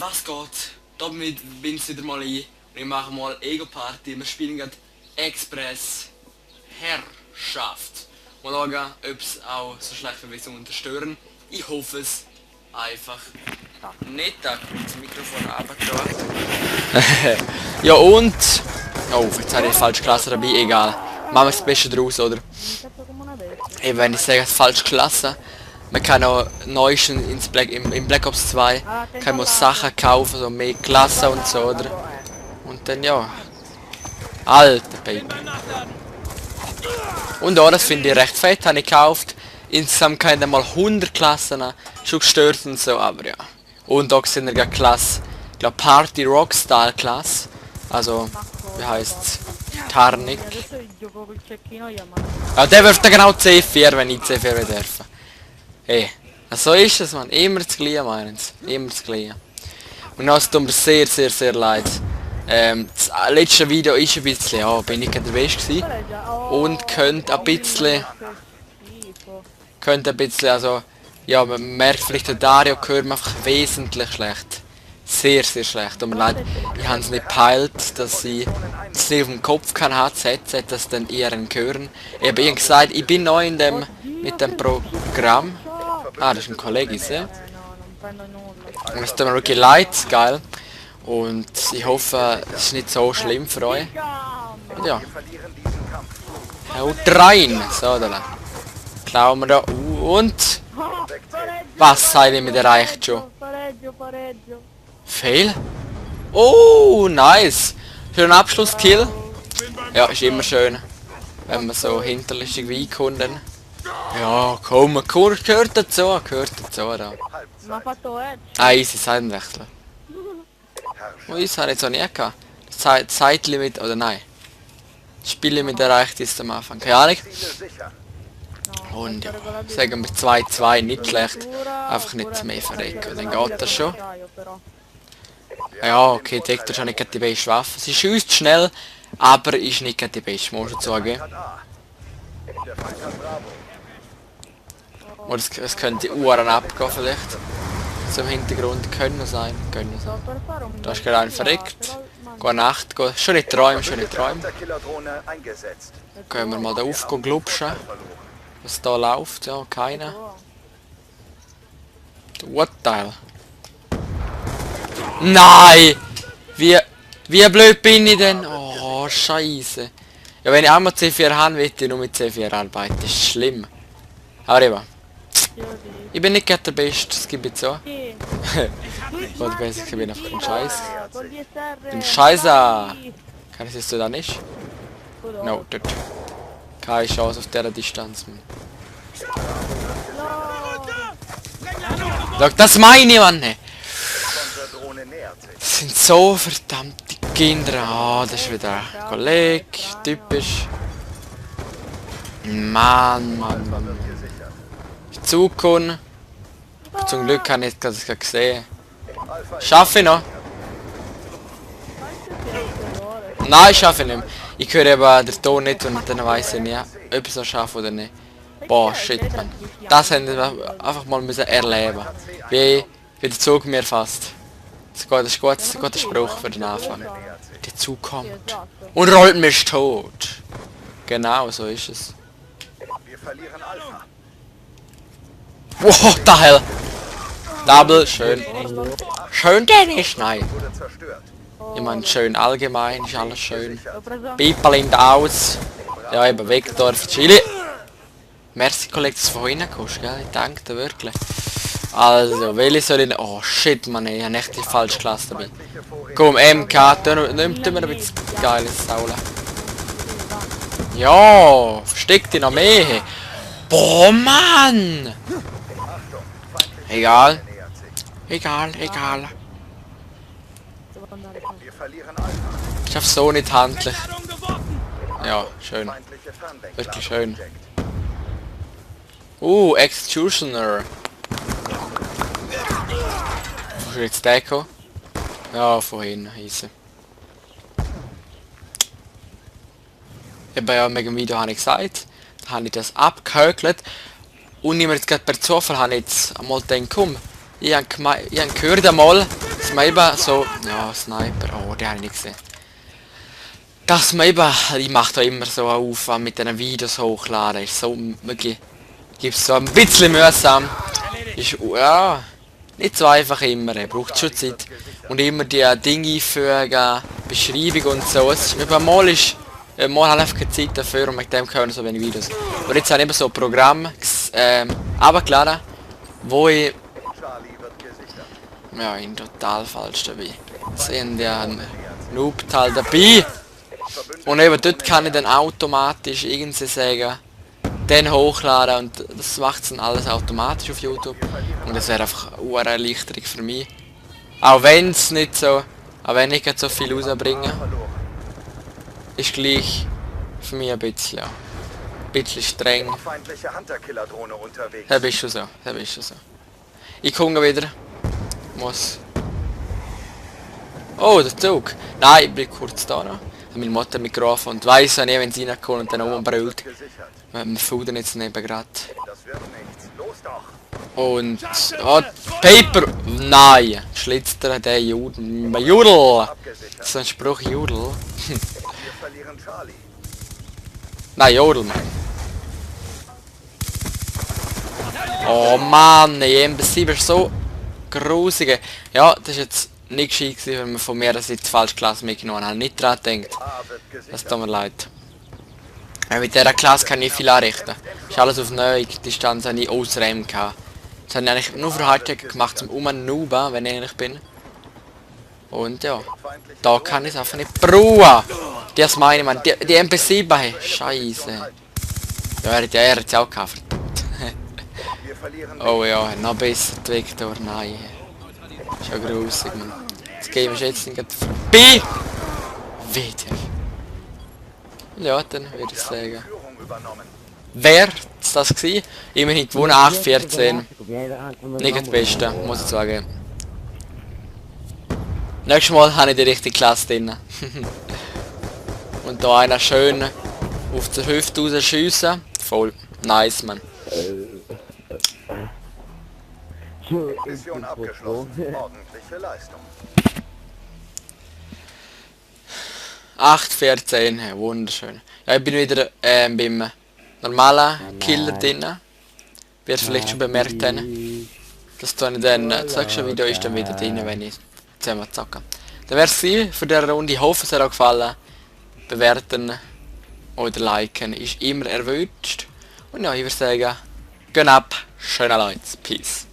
was geht? Da bin ich wieder mal ein. Und ich mache mal Ego-Party. Wir spielen gerade Express Herrschaft. Mal schauen, ob es auch so schlecht wird wie so unterstören. Ich hoffe es einfach nicht. Da kommt das Mikrofon runtergetragen. Ja und... Oh, jetzt habe ich die falsche Klasse dabei. Egal. Machen wir das Beste draus, oder? Eben, wenn ich sage, falsche Klasse. Man kann auch neuesten im Black Ops 2 kann man Sachen kaufen, so mehr Klasse und so, oder? Und dann ja. Alter Baby. Und auch das finde ich recht fett, habe ich gekauft. Insgesamt kann ich mal 100 Klassen, schon gestört und so, aber ja. Und auch sind wir Klasse, ich glaube Party Rockstar Klasse. Also, wie heißt's? Tarnik. Ja, der wirft dann genau C4, wenn ich C4 dürfen. Hey, so ist es, man. Immer das Gleiche, meinen sie. Immer das Gleiche. Und das tut mir sehr, sehr, sehr leid. Das letzte Video ist ein bisschen, ja, bin ich nicht der Beste gewesen. Und könnte ein bisschen, also, ja, man merkt vielleicht, der Dario hört man einfach wesentlich schlecht. Sehr, sehr schlecht. Tut mir leid, ich habe es nicht gepeilt, dass sie das nicht auf dem Kopf kann Headset, das dann eher hören. Ich habe ihnen gesagt, ich bin neu in dem, mit dem Programm. Ah, das ist ein Kollege, ja. Und es tut mir wirklich leid, geil. Und ich hoffe, es ist nicht so schlimm für euch. Und ja. Haut rein! So, da. Klauen wir da. Und... Was seid ihr mit erreicht schon? Fail? Oh, nice! Schönen Abschlusskill. Ja, ist immer schön, wenn man so hinterlistig wie kommt. Ja, komm, gehört dazu da. Ah, easy, Seitenwechsel. Oh, das habe ich jetzt auch nie gehabt. Zeitlimit, oder nein. Das Spiellimit erreicht ist am Anfang, keine Ahnung. Und ja, sagen wir 2-2, nicht schlecht. Einfach nicht mehr verrecken, dann geht das schon. Ja, okay, die Hector ist auch nicht die beste Waffe. Sie schießt schnell, aber ist nicht die beste, muss ich sagen. Oder es könnte Uhren abgehen vielleicht. Zum Hintergrund können sein. Da ist gerade ein verreckt. Gute Nacht, schon nicht träumen, Können wir mal da auf glupschen. Was da läuft, ja, keiner. What the hell? Nein! Wie blöd bin ich denn? Oh, scheiße. Ja, wenn ich einmal C4 habe, will ich nur mit C4 arbeiten. Das ist schlimm. Aber eben. Ich bin nicht der Beste, das gebe ich so. Oder besser, ich bin einfach ein Scheiß. Ein Scheißer! Kann ich das da nicht? No, dort. Keine Chance auf dieser Distanz. Schau, das meine ich, Mann! Das sind so verdammte Kinder. Ah, das ist wieder ein Kollege, typisch. Mann. Zukunft. Zum Glück habe ich das gesehen. Schaffe ich noch? Nein, ich schaffe nicht mehr. Ich höre aber den Ton nicht und dann weiß ich nicht, ob ich es noch schaffe oder nicht. Boah, shit, man. Das haben wir einfach mal müssen erleben. Wie der Zug mir fasst. Das ist ein guter Spruch für den Anfang. Der Zug kommt und rollt mich tot. Genau, so ist es. Wow, the hell! Double, schön. Schön Dennis, nein. Ich meine, schön allgemein, ist alles schön. People in the Haus. Ja, eben Vektor für Chile. Merci, Kollege, dass du von vorhin kommst, gell? Ich danke dir wirklich. Also, welche soll ich... Oh, shit, Mann, ich habe echt die falsche Klasse dabei. Komm, MK, nimmt mir ein bisschen geiles Saulen. Ja, versteck dich noch mehr. Boah, Mann! Egal. Ich schaff so nicht handlich. Ja, schön. Wirklich schön. Executioner. Wo ist jetzt der gekommen? Ja, vorhin hieß ja, mit dem Video habe ich gesagt, da habe ich das abgehökelt. Und ich mir jetzt gerade per Zufall habe ich jetzt einmal gedacht, komm, ich habe gehört einmal, dass man eben so... Ja, Sniper, oh, den habe ich nicht gesehen. Dass man eben... Ich mache da immer so einen Aufwand mit diesen Videos hochladen. Ist so wirklich... Gibt's so ein bisschen mühsam. Ist... Ja... Nicht so einfach immer, braucht schon Zeit. Und immer die Dinge einfügen, Beschreibung und so. Es ist, mal ist... Mal habe ich einfach keine Zeit dafür und mit dem können so wenig Videos. Aber jetzt habe ich eben so ein Programm runtergeladen, wo ich... Ja, in total falsch dabei. Sehen die einen Noob-Teil dabei. Und eben dort kann ich dann automatisch irgendwie sagen, dann hochladen und das macht dann alles automatisch auf YouTube. Und das wäre einfach eine Erleichterung für mich. Auch wenn es nicht so, auch wenn ich nicht so viel rausbringe, ist gleich für mich ein bisschen, ja, ein bisschen streng. Das ist schon so, das ist schon so. Ich komme wieder. Muss. Oh, der Zug. Nein, ich bin kurz da noch. Meine Mutter Mikrofon und weiss ja nie, wenn sie reinkommt und dann rumbrüllt. Wir fudern jetzt neben gerade. Und... Oh, Paper! Nein! Schlitzt er der Judel. Judel! Das ist ein Spruch, Judel. Nein, Jodel, Mann. Oh Mann, MB7 ist so grusig. Ja, das ist jetzt nicht gescheit gewesen, wenn man von mir das jetzt falsch Klasse mitgenommen hat. Nicht dran gedacht. Das tut mir leid. Mit dieser Klasse kann ich viel anrichten. Ist alles auf neue Distanz, habe ich ausräumen gehabt. Das habe ich eigentlich nur für Hardcheck gemacht, zum Nuba, wenn ich ehrlich bin. Und ja, da kann ich es einfach nicht brauchen. Das meine ich, man. Die MP7, hey. Scheiße. Ja, er hat es auch gehabt. Oh ja, noch besser die Vektor, nein. Ist ja grusig, man. Das Game ist jetzt nicht vorbei. Wieder. Ja, dann würde ich sagen. Wer das gewesen? Immerhin gewonnen, 8-14. Nicht das Beste, muss ich sagen. Nächstes Mal habe ich die richtige Klasse drin. Und da einer schön auf der Hüfte rausschiessen. Voll. Nice, man. Mission abgeschlossen. Ordentliche Leistung. 8-14, wunderschön. Ja, ich bin wieder beim normalen Killer drin. Wird vielleicht schon bemerkt haben. Das dann das nächste Video ist dann wieder drin, wenn ich zusammen zacke. Dann wäre es für diese Runde. Ich hoffe, es hat euch gefallen. Bewerten oder liken ist immer erwünscht. Und ja, ich würde sagen, gehen ab, schöne Leute, Peace.